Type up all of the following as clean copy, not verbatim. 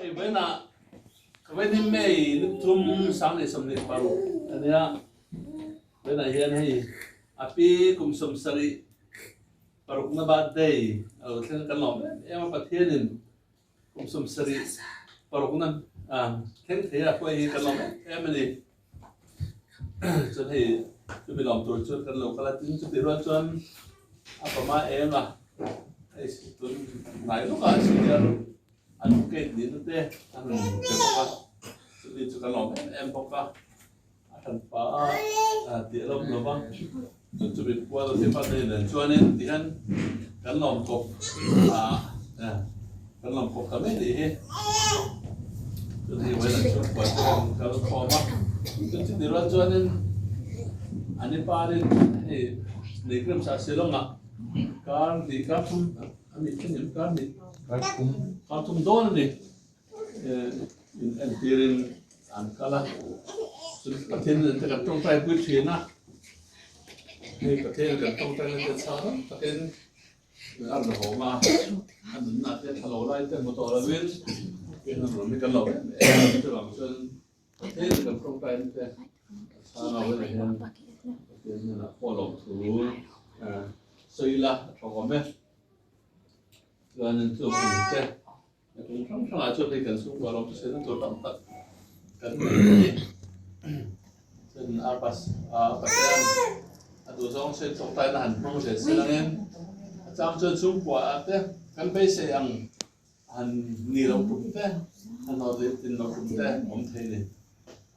Hei vawiinah vawiin May ni thum 2026 a nia. Vawiinah hian hei a pi kum 76 na birthday a lo thleng a kan lawm em em a Pathianin kum 76 na thleng thei a pawh hi kan lawm em em a ni. Chuan hei chumi lawm tur chuan kan lo kal a tin chutih rual chuan a pama eng a hei tun hnai lawkah senior advocate nihna te an rawn pe bawk a chumi chu kan lawm em em bawk a a hran pa a tih a lawm lo va chuan chumi pual a hlim a nen chuanin tihian kan lawm kawp Kan lam kawp ta mai nih hi. Chuan hei vawiin an chhungkua te an kal khawm a. Chuan chutih rual chuanin an i parin hei Neikrem sah Shillong-ah kar hnih kar thum a nih thleng em kar hnih kar thum kar thum dawn a ni. In entirin an kal a. Chuan Pathian te kan tawngtai pui thin a. Hei Pathian kan tawngtai na te chhang takin A rawn hawng a, a nunna te tha lo lai te hmu tawh lovin in an rawn hi kan lo em em a, chuvang chuan Pathian kan tawngtain te a chhang a awm hian Pathian hnenah pawh lawm thu sawi ila a tha awm e. Chuanin chung ang te kum hrang hrangah chuan hei kan chhungkua lawm chu sawi tur tam tak kan nei a ni. Chuan a pas a Pathian a duhzawng sawi tawngtaina han hmang ve se langin a chang chuan chhungkua ah te kan beisei ang han ni lo tum te han hlawh leh tin lo tum te awm thei ni.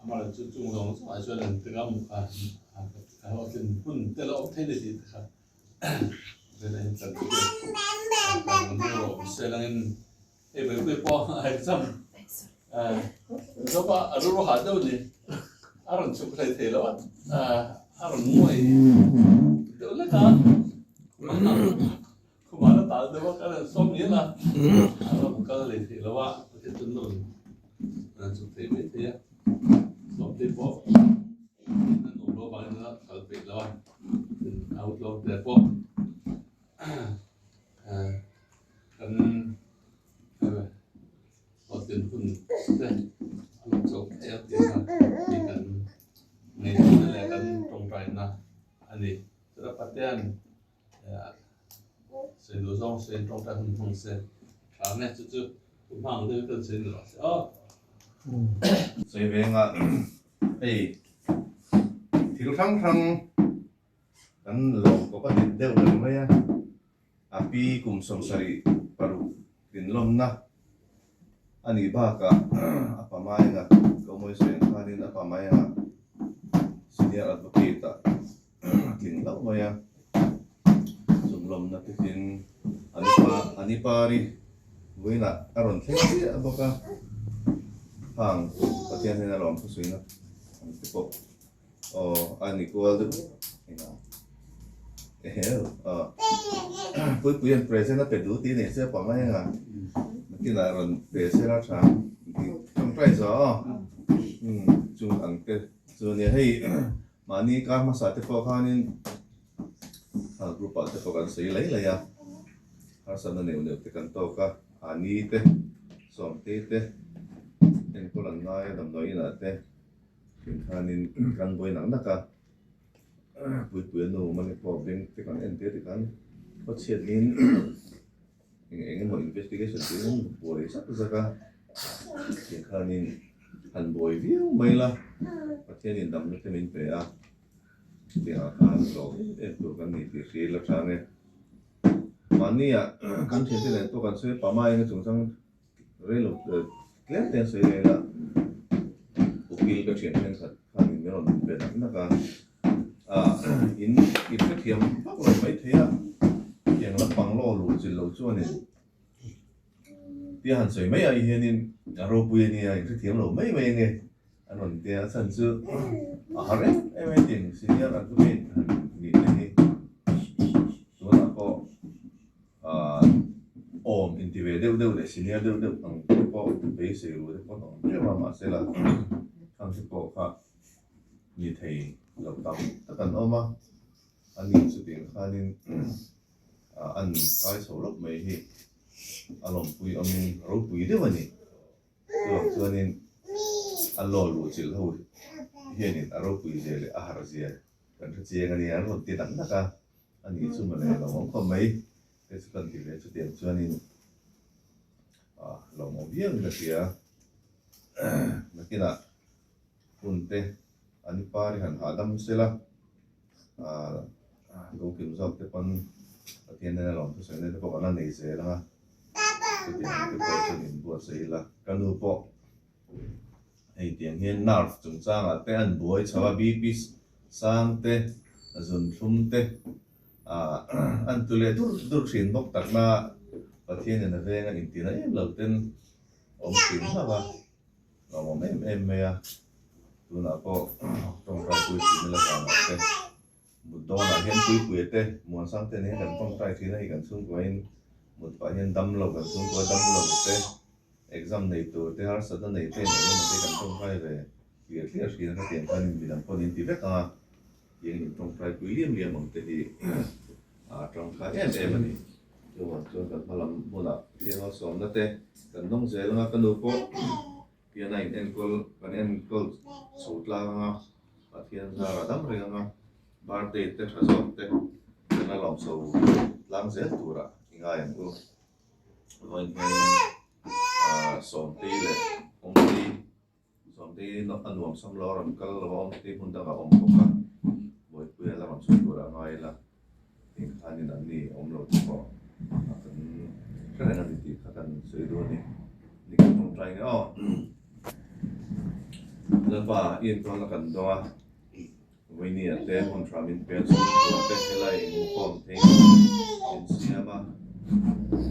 Amaherawhchu chu chung zawng zawngah chuan an ti ngam a hlawhtlin hun te la awm thei ni tih te kha Out lo te pawh kan hlawhtlin hun te a lo chauh thei a tih kha hi kan ngaihtuahna leh kan tawngtaina a ni. Chutah Pathian sawi duh zawng sawiin tawngtai hun hmang se tha ang e chu chu kum hma ang deuhin kan sawi ni rawh se aw. Sawi ve anga hei thil hrang hrang kan lawm kawp a dik deuh reng mai a, a pi kum 76 inlawmna a nih bakah a pa Maenga Kaumawi sawi ang khanin a pa Maenga senior advocate ah a tling hlauh mai a, chung lawmna te tin a ni pari vawiinah a rawn thleng chiah bawk a, hang Pathian hian a lawm thusawiin a ang te pawh aw a ni kual deuh eng a eheu aw Puipuia'n present a pe duh tih nei se pang mai anga nakinah rawn pe se la tha tih tawngtai zawh aw chung ang te chu nia hei Mahni kar hmasa te pawh khanin group ah te pawh kan sawi lai lai a, harsatna neuh neuh te kan tawk a, Ani te, Sawmtei te enkawl an ngai a damdawi inah te tih khanin kan buai nak nak a, Puipuia nu mani pawh bank te kan en tir tikhan khawchhiatin eng eng emaw investigation tiin buai zak zak a tih khanin han buai viau mai la Pathianin damna te min pe a tiangah khan hlawh em em tur kan ni tih hria ila tang e. Mahnia kan thiante nen pawh kan sawi pama enga chungchang rei lo tlem te an sawi reng a ukil ka thian thenkhat khanin min rawn be nak nak a. In in hrethiam vak lo mai thei a, tiang lampang law luh chilh lo chuanin tia han sawi mai ai hianin a ropui a nia in hrethiam lo mai mai ange an rawn ti a, a chhan chu a har em em a tin senior advocate han nih te hi tunah pawh awm inti ve deuh deuh leh senior deuh deuh ang te pawh beisei ru te pawh an awm teuh a mahse la khang te pawh kha ni thei lo tam tak an awm a, a ni chutiang khanin an kai chho lawk mai hi a lawmpui awmin ropui deuh a ni. Chuvang chuanin a law luhchilh ho hianin a ropui zia leh a harh zia kan hre chiang a nia, an rawn ti nak nak a, a nih chu mawle lo awm khawp mai te chu kan ti ve chutiang chuanin lawmawm viauin ka hria. Nakinah hun te an par i han hahdam sela, lo kim zawk te pawn Pathian nena lawmthu sawina te pawh kan la nei zel ang a, chutiang ang te pawh chuan inbuatsaih ila. Ka nu pawh hei tiang hian nerve chungchangah te an buai chho a, BP sang te, zunthlum te an tlu leh dur dur thin bawk takna Pathianin a venga intina em lo ten awm thin hlauh a. Lawmawm em em mai a, tunah pawh tawngtai pui thin ila zanah te mut dawnah hian puipuia te Muansang te nen hian kan tawngtai thin a hei kan chhungkuain mut pah hian damlo kan chhungkua damlo te exam nei tur te harsatna nei te eng emaw te kan tawngtai ve tliar tliar thin a khatiang khan in midang pawn in ti vek ang a tiang in tawngtai pui liam liam ang te hi a tangkai em em a ni. Chuvang chuan kan hma lam hmunah Pathian sawmna te kan dawng zel anga ka nu pawh pian a in enkawl kan enkawl chho tlang anga Pathian zara dam reng anga birthday te tha zawk te kan la lawm chho tlang zel turah i ngai ang u. Vawiin hianin Sawmtei leh Awmtei Sawmtei a nuam sam lo a rawn kal lo a, Awmtei hmun dangah a awm bawk a, Bawipuia la rawn chhuah turah a ngai la, tih khanin an ni awm lo te pawh a kan hre reng a ni tih kha kan sawi duh a ni. Ni kan tawngtai nge aw. Lalpa i enkawl a kan dawng a, Vawinia te hmun hram in pek chhuak tur te helai inkhawm thei min siam a,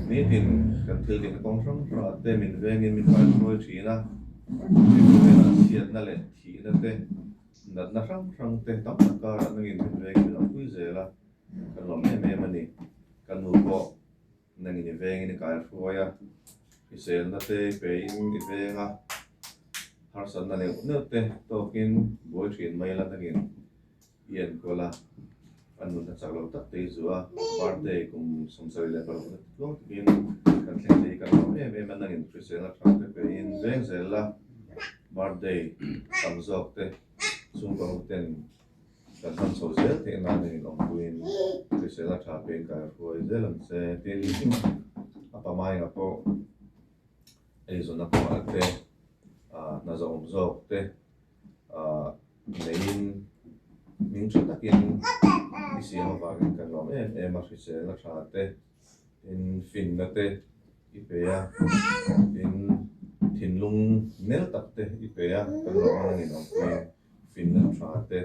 nitin kan thil tihna kawng hrang hrangah te min vengin min kaihruai thin a, heng khawvelah chhiatna leh thihna te natna hrang hrang te tam tak karah nangin min vengin min awmpui zel a, kan lawm em em a ni. Ka nu pawh nangin i vengin i kaihruai a, hriselna te i pein i veng a, harsatna neuh neuh te tawkin buai thin mai la nangin i enkawl a, a nunna chak lo tak te i zuah a, birthday kum 76 na tluang takin kan thleng thei hi kan lawm em em a, nangin hriselna tha te pein veng zel la, birthday tam zawk te chhungkaw ho ten Kan hman chho zel theih nan in awmpuiin hrisel a tha peng kai hruai zel ang che. Tin, a pamainga pawh eizawnna kawngah te, hna zawhawm zawk te neiin hming tha takin i siam avangin kan lawm em em a, hriselna tha te, tin finna te i pe a, tin thinlung nel tak te i pe a, kan lawm a nangin awmpuiin. Finna tha te,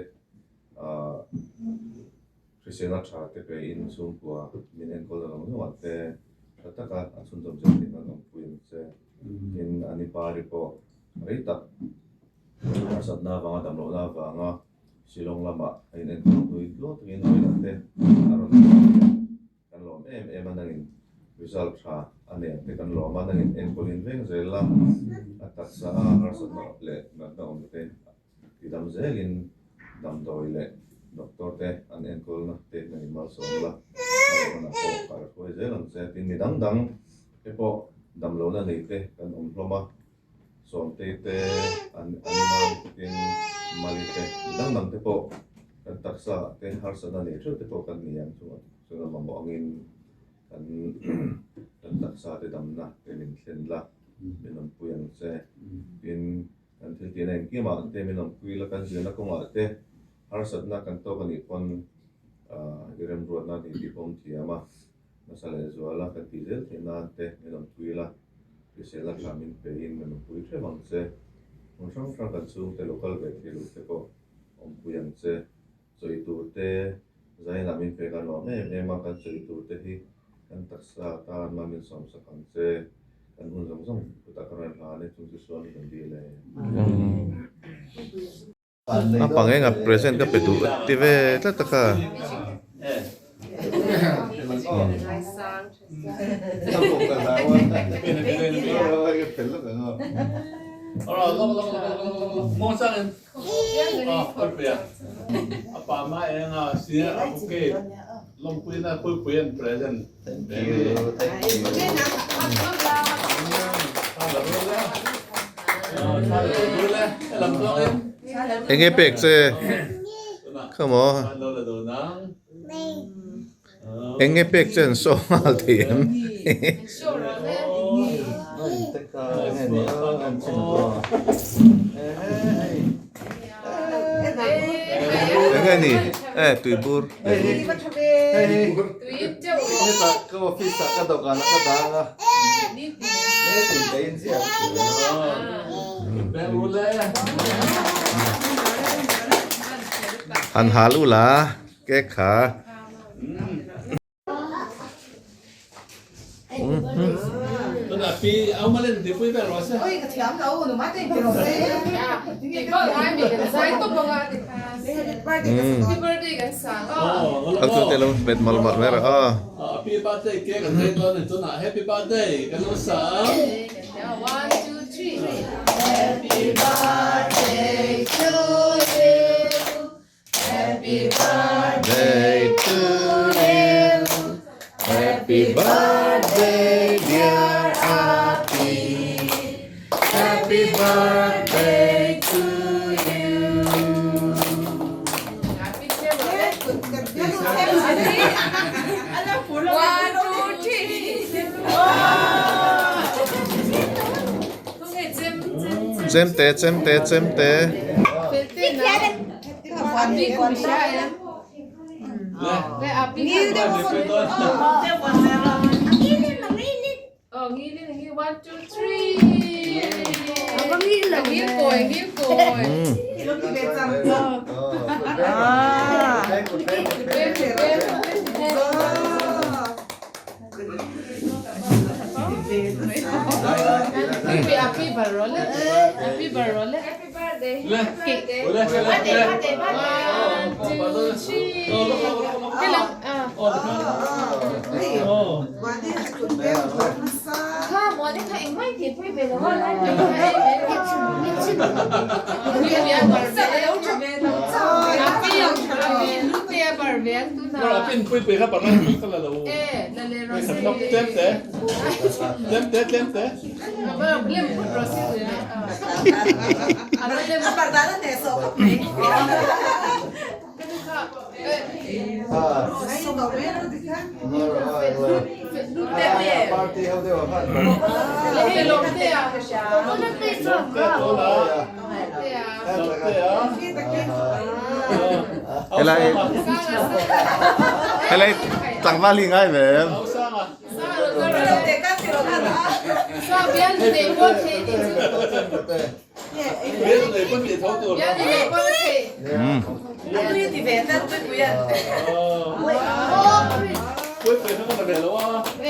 hriselna tha te peiin chhungkua min enkawl na zawng zawngah te tha taka a chhunzawm zel theih nan awmpui ang che. Tin, a ni pari pawh rei tak harsatna avanga damlohna avanga Shillong lamah a inenkawl hnui tluang takin vawiinah te a rawn chhuak leh a. Kan lawm em em a nangin result tha a nei ang te kan lawm a, nangin enkawlin veng zel la, a taksa a harsatna leh natna awm te ti dam zelin damdawi leh doctor te an enkawlna te nangin malsawm la, a rawhna pawh kar hruai zel ang che. Tin mi dang dang te pawh damlohna nei te kan awm hlawm a, Sawmtei te, Animal tin Mali te, mi dang dang te pawh kan taksa ah te harsatna nei theuh te pawh kan ni ang chu chuan a mamawh angin kan kan taksa te damna te min thlen la, min awmpui ang che. Tin, kan thil tihna engkim ah te min awmpui la, kan zirna kawngah te harsatna kan tawk anih pawn i remruatna a ni tih pawh awm thiam a. Hmasa leh zuala kan tih zel theih nan te min awmpui la, hrisel a tha min peiin min awmpui hrep ang che. Hmun hrang hrang kan chhungte lo kal ve thei loh te pawh awmpui ang che. Chawi tur te zainah min pek a nuam em em a, kan chawi tur te hi kan taksa tan mah min sawmsak ang che. Kan hun zawng zawng kutah kan rawn hlan e, chung chu sual hi kan dil e. A pang enga present ka pe duh ti ve tlat a kha. Enge pek che kha maw? Enge pek che an show nghal thei em? Enge ni? E tuibur. Han hal ula cake kha. Ang chu te lo bet mal mal mer a. Happy birthday to you. Happy birthday dear Api. Happy birthday to you. One, two, three. Chemte chemte chemte. Helai helai tlangval hi ngai ve em?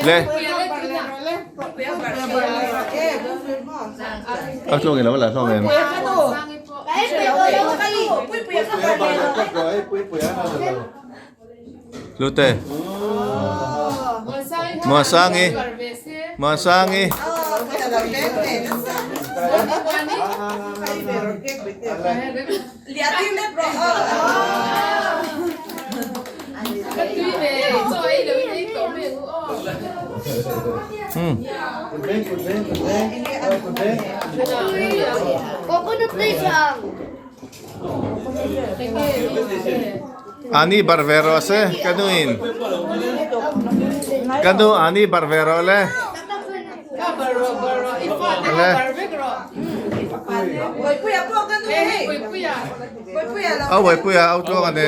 Le. A tlawng ilo la tlawng em? Lute. Muasangi. Muasangi. Ani bar ve rawh se ka nu in. Ka nu ani bar ve rawh le. Le. Au Bawipuia au tluang a ni.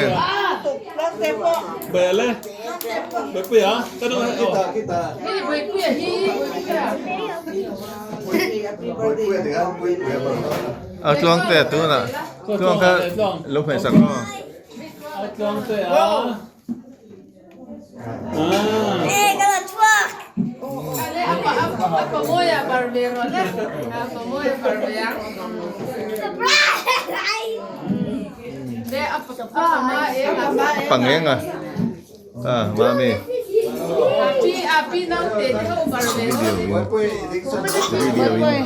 Au tluang te tunah tluang kha lo hmeh sak aw. A pangeng a ah mami. Video in.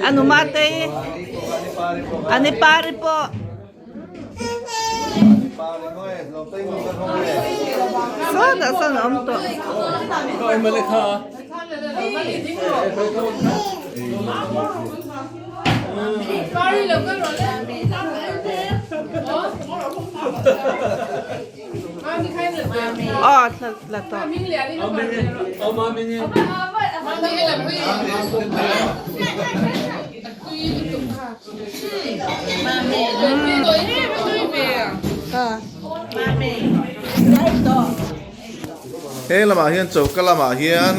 Anu mate ani pari po. Sawtah sawn a awm tawh. Aw thla la tawh. He lamah hian choka lamah hian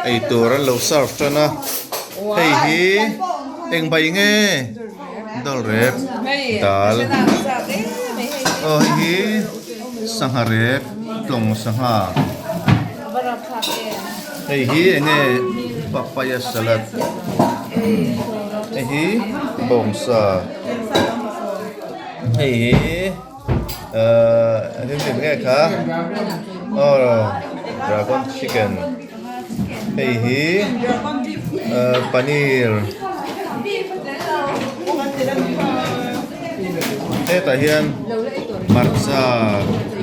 eitur an lo serve tan a hei hi eng bai nge dal rep dal aw hei hi sangha rep tlawng sangha hei hi eng nge papaya salad hei hi bawngsa hei hi ahh engtin nge kha aw dragon chicken hei hi ahh paneer hetah hian hmarcha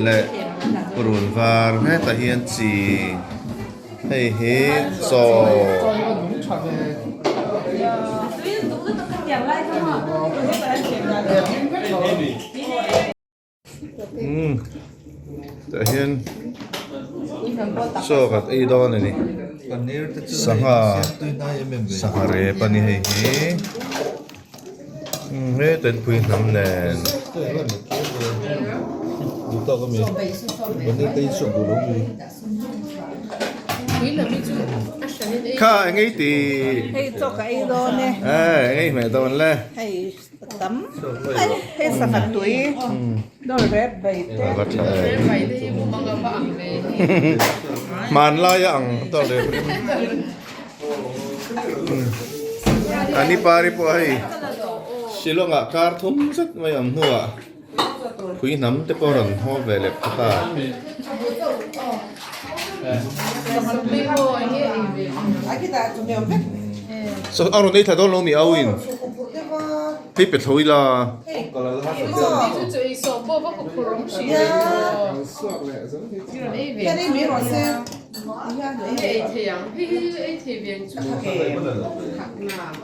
leh purun var hetah hian chi hei hi chaw. Umm tah hian chaw khat ei dawn a ni sangha sangha rep a ni hei hi umm heta in pui hnam nen. Kha eng ei ti Hei chaw ka ei dawn e. Eh eng ei hmeh dawn le. Hei tam hei sangha tui dawr rep bai te. A va tha em. Hmanlai a ang dawr rep rim. Ani pari pawh hei Shillong ah kar thum zet mai awm hnuah Phui hnam te pawh rawn haw ve leh phawt a. So a rawn ei thla dawn lo mi au in hei pe tho ila.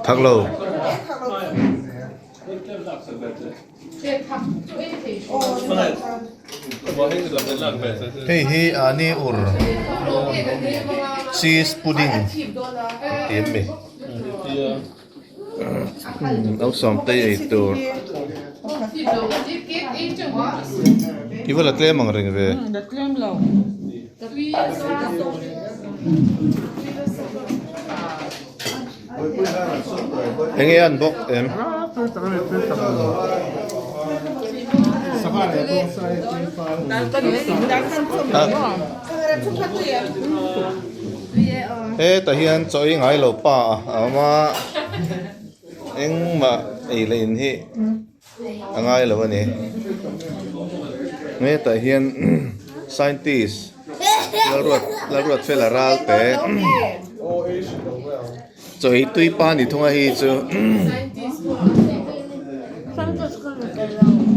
Thak lo. Hei hi ani ur cheese pudding tih an ni nausawmte ei tur i va la tlem ang reng ve. Enge an bawk em? Hetah hian chaw ei ngai lo pa a awm a, engmah ei leh in hi a ngai lo a ni. Hetah hian scientist Lalruat Fela Ralte chaw ei tui pa ni thung a hi chu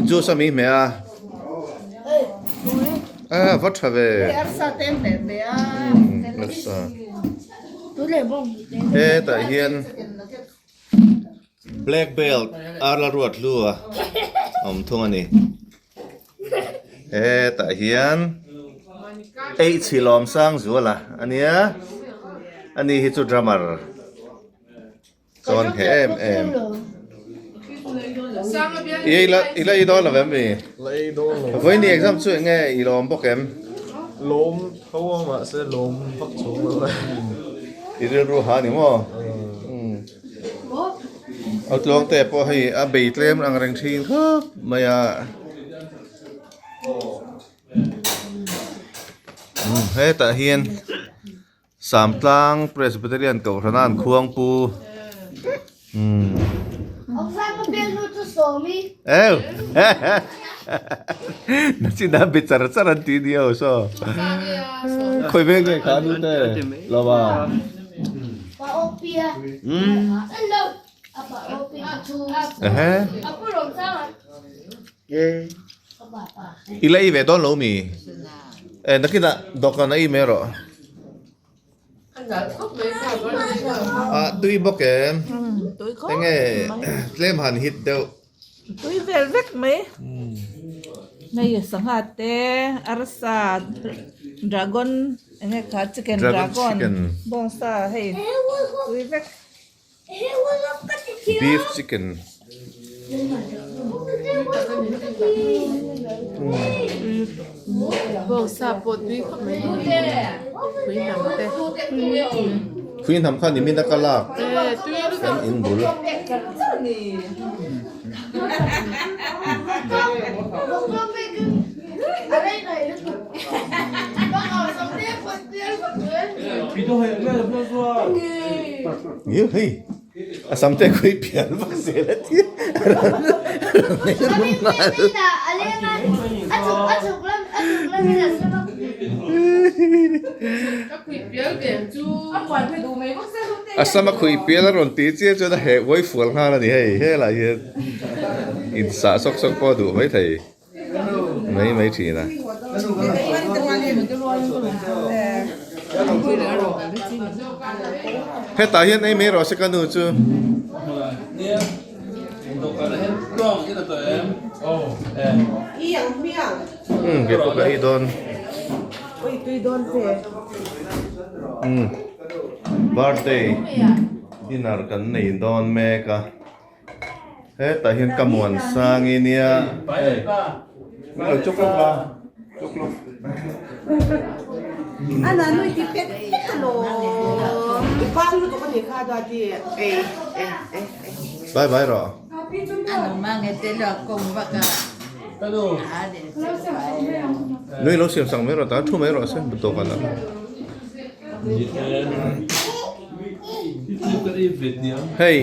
juice a mi hmeh a a va tha ve hetah hian. Black belt Arla ruat hlu a awm thung a ni. Hetah hian eih chhilawm sang zual a ania ani hi chu drummer chuan hneh em em. I la i la ei dawn lo em mi? La ei dawn lo. Vawiin exam chu eng nge i lawm bawk em? Lawm tho a mahse lawm vak chhung lo e. I rilru ha ni maw? A tluang te pawh hei a bei tlem ang reng thin khawp mai a. Hetah hian Samtlang Presbyterian Kohhrana an khuangpu. Eu na chin a be char char an ti nia aw saw khawi veng nge kha anu te lo va. Ehe i la ei ve dawn lo mi e nakinah dawhkan a ei mai rawh. Ah tui bawk em enge tlem han hit deuh. Tui vel vek mai hei sangha te arsa dragon enge kha chicken dragon bawngsa hei tui vek. Beef chicken. Bawngsa pawh tui khawp mai phui hnam te. Phui hnam kha nimin a ka lak kan in bul. Nge hei a sam te khawi pian vak zel a ti a sam a khawi pial a rawn ti chiah chuan a heh uai fual nghal a ni hei helai hian insah sawk sawk pawh a duh maithei. Mai mai thin a. Hetah hian ei mai rawh se ka nu chu. Umm kei pawh ka ei dawn. Umm birthday dinner kan nei dawn mek a. Hetah hian ka muan sang i nia hei min lo chuk lawk la chuk lawk bye bye rawh nui lo siam sak mai rawh ta thu mai rawh se dawhkan ah. Hei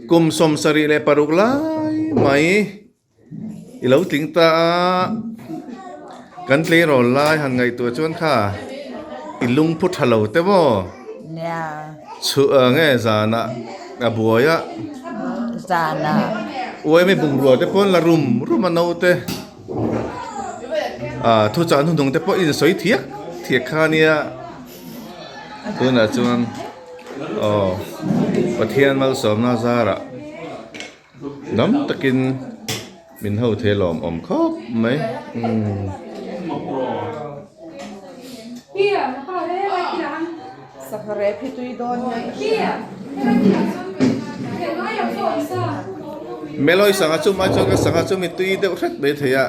kum 76 lai mai i lo tling ta a, kan tleirawl lai han ngaihtuah chuan kha i lungphu tha lo te maw chhuah nge zanah a buai a uaimi bungrua te pawn la rum rum a naute. Ah thuchah hnuhnung te pawh insawi thiak thiak kha ania tunah chuan aw Pathian malsawmna zarah dam takin min ho thei lawm awm khawp mai umm. Meloi sangha chu mai chuan ka sangha chu mi tui deuh hret mai thei a,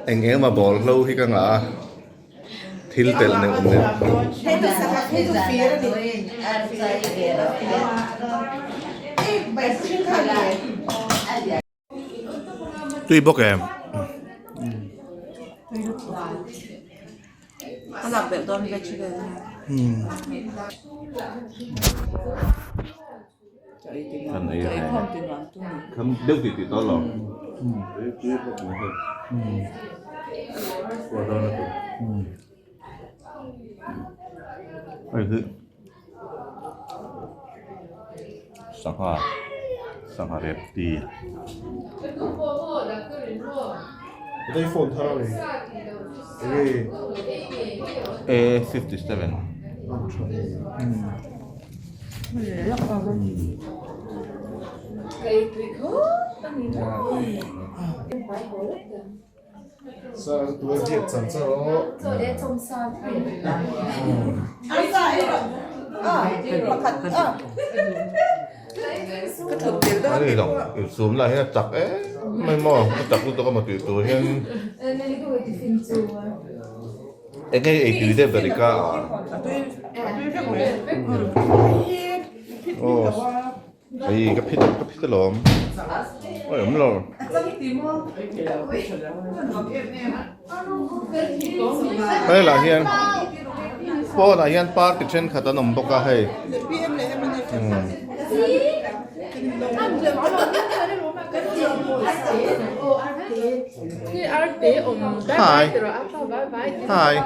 eng eng emaw bawl hlo hi ka ngah a, thil telh neuh neuh. Tui bawk em? Kan ei a kham deuh tih tih tawh lo. Hei hi sangha sangha rep ti A 57 Ani lo insum lah hian a chak em mai maw a chak lutuk a maw tih tur hian eng nge ei tui deuh ber i ka a aw. Hei ka phit ka phit alawm awi awm lo helah hian pawnah hian party thenkhat an awm bawk a hei. Hi. Hi.